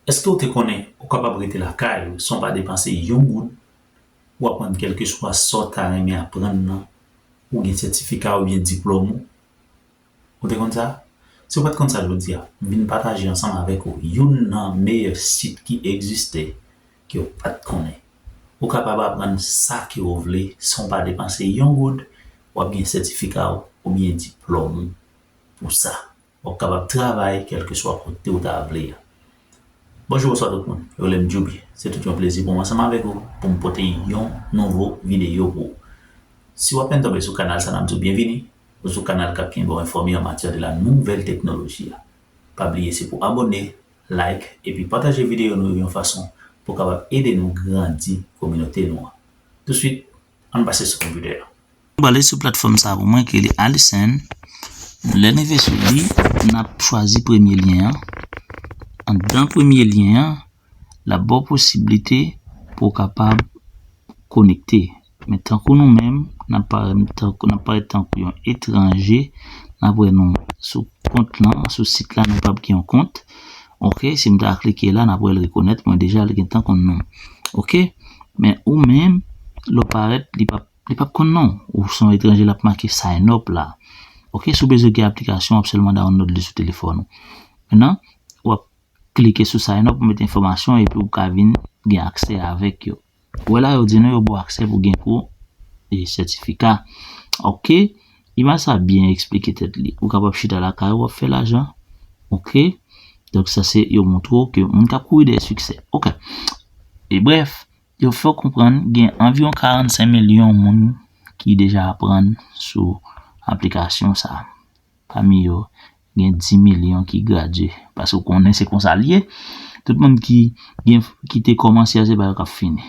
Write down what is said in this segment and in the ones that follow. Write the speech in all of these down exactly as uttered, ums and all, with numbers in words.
Èske w te konnen ou kapab rete lakay ou san w pa depanse yon goud pou aprann kèlkeswa sa w ta renmen aprann nan, ou gen sètifika oubyen diplòm ou? Ou te konn sa? Si w pa t konn sa jodi a, m vin pataje ansanm avèk ou youn nan meyè sit ki egziste ke w pa t konnen. Ou kapab aprann sa ke w vle san w pa depanse yon goud, w ap gen sètifika w oubyen diplòm ou pou sa. W ap kapab travay kèlkeswa kote w ta vle a. Bonjou, bonswa tout moun. Yo rele m Djoubi. Se tout yon plezi pou mwen ansanm avèk ou pou m pote yon nouvo videyo pou ou. Si w apenn tonbe sou kanal sa, n ap di w byenvini. Ou sou kanal k ap kenbe w enfòme an matyè de la nouvèl teknoloji a. Pa bliye, se pou abòne, like, epi pataje videyo nou yo yon fason pou w kapab ede nou grandi kominote nou an. Touswit, ann pase sou konpitè a. Mwen prale sou platfòm sa pou mwen ki rele Alicent. Lè n rive sou li, n ap chwazi premye lyen an. Anndan premye lyen an, l ap ba w posiblite pou w kapab konekte. Men tankou nou menm, n ap parèt tankou, n ap parèt tankou yon etranje, n ap wè nou sou kont lan, sou sit la, nou p ap gen yon kont. Oke, si m ta klike la, n ap wè l rekonèt mwen deja, l gentan konn non m. Oke, men ou menm, lè w parèt, li p ap, li p ap konn non w. Ou se yon etranje, l ap make sign up la. Oke, si w bezwen gen aplikasyon, w ap sèlman download li sou telefòn ou. Mentnan, w ap klike sou sign up, ou mete enfòmasyon, epi w ka vin gen aksè avèk yo. Ou wè la, yo di nou yo ba w aksè pou gen kou e sètifika. Oke, imaj sa byen eksplike tèt li. Ou kapab chita lakay ou, w ap fè lajan. Oke, donk sa se yo montre w ke moun k ap kouri dèyè siksè. Oke, e brèf, yo fè w konprann gen anviwon karannsenk milyon moun ki deja aprann sou aplikasyon sa. Pami yo, gen dis milyon ki gradye. Paske w konnen se konsa l ye. Tout moun ki gen, ki te kòmanse a, se pa yo k ap fini.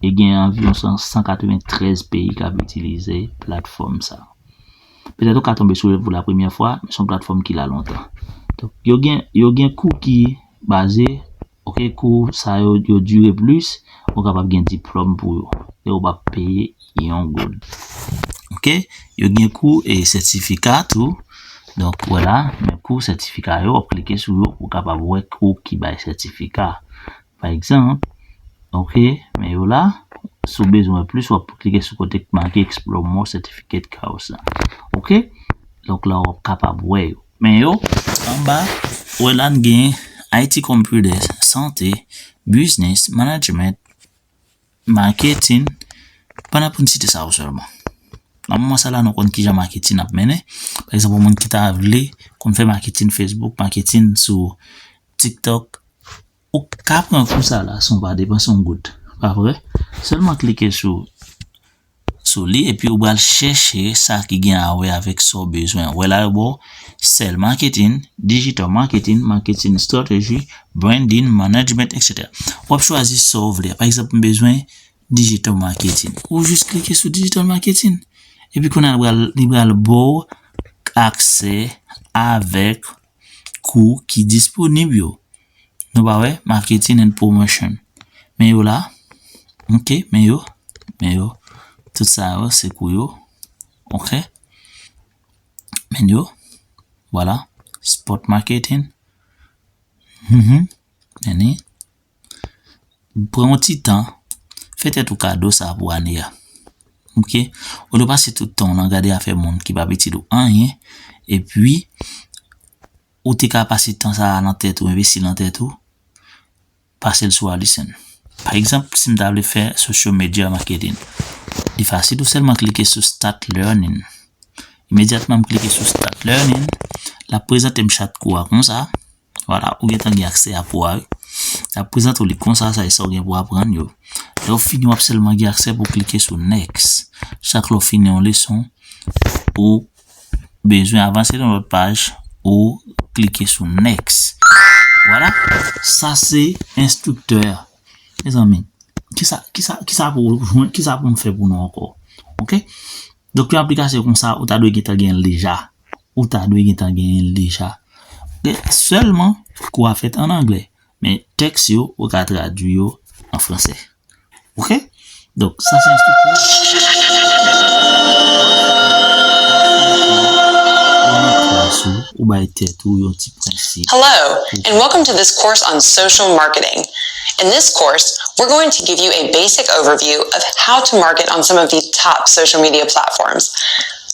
E gen anviwon san, san katreventrèz peyi k ap itilize platfòm sa. Petèt ou ka tonbe sou li pou la premyè fwa, men se yon platfòm ki la lontan. Donk, yo gen, yo gen kou ki baze, oke, kou sa yo, yo dire plis, ou kapab gen diplòm pou yo. E ou p ap peye yon goud. Oke, yo gen kou e sètifika tou. Donk, ou wè la, men kou sètifika yo, w ap klike sou yo pou w kapab wè kou ki bay sètifika. Pa egzanp, oke, men yo la, si w bezwen plis, w ap klike sou kote k make Explore More Certificate Course la. Oke, donk la, w ap kapab wè yo. Men yo, anba, ou wè la, n gen I T, computer, santé, business, management, marketing, pandan pou n site sa yo sèlman. Nan moman sa la, nou konn kijan marketing ap mennen. Pa egzanp, yon moun ki ta vle konn fè marketing Facebook, marketing sou TikTok, ou ka pran kou sa la san w pa depanse yon goud. Pa vre? Sèlman klike sou, sou li, epi ou pral chèche sa ki gen a wè avèk sa w bezwen. Ou wè la, yo ba w sell marketing, digital marketing, marketing strategy, branding, management, et cetera. W ap chwazi sa w vle. Pa egzanp, m bezwen digital marketing. Ou jis klike sou digital marketing. Epi kounye a, li pral, li pral ba w aksè avèk kou ki disponib yo. Nou pa wè? Marketing and promotion. Men yo la. Oke, men yo. Men yo. Tout sa yo, se kou yo. Oke. Men yo. Vwala. Sport marketing. Mhm. Men ni. Pran yon ti tan. Fè tèt ou kado sa pou ane a. Oke? Olye w pase tout tan w nan gade afè moun ki p ap itil ou anyen. Epi, ou te ka pase tan sa a nan tèt ou, envesti nan tèt ou, pase l sou Alicent. Pa egzanp, si m ta vle fè social media marketing, li fasil, ou sèlman klike sou Start Learning. Imedyatman m klike sou Start Learning, l ap prezante m chat kou a konsa. Vwala, ou gentan gen aksè a kou a, wi. L ap prezante w li konsa, sa e sa w gen pou aprann yo. Lè w fini, w ap sèlman gen aksè pou w klike sou Next. Chak lè w fini yon leson, ou bezwen avanse nan lòt paj, ou klike sou Next. Vwala, sa se enstriktè a. Mezanmi, kisa, kisa, kisa pou, kisa pou m fè pou nou ankò? Oke? Donk, yon aplikasyon konsa, ou ta dwe gentan gen l deja. Ou ta dwe gentan gen l deja. Sèlman, kou a fèt an anglè. Men tèks yo, ou ka tradui yo an fransè. Oke? Donk, sa se enstriktè. Ou met plas ou ou bay tèt ou yon ti prensip. Hello, and welcome to this course on social marketing. In this course, we're going to give you a basic overview of how to market on some of the top social media platforms.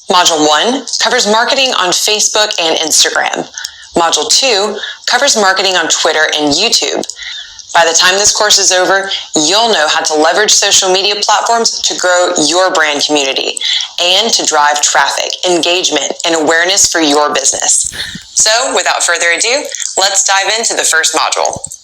Module one covers marketing on Facebook and Instagram. Module two covers marketing on Twitter and YouTube. By the time this course is over, you'll know how to leverage social media platforms to grow your brand community and to drive traffic, engagement, and awareness for your business. So, without further ado, let's dive into the first module.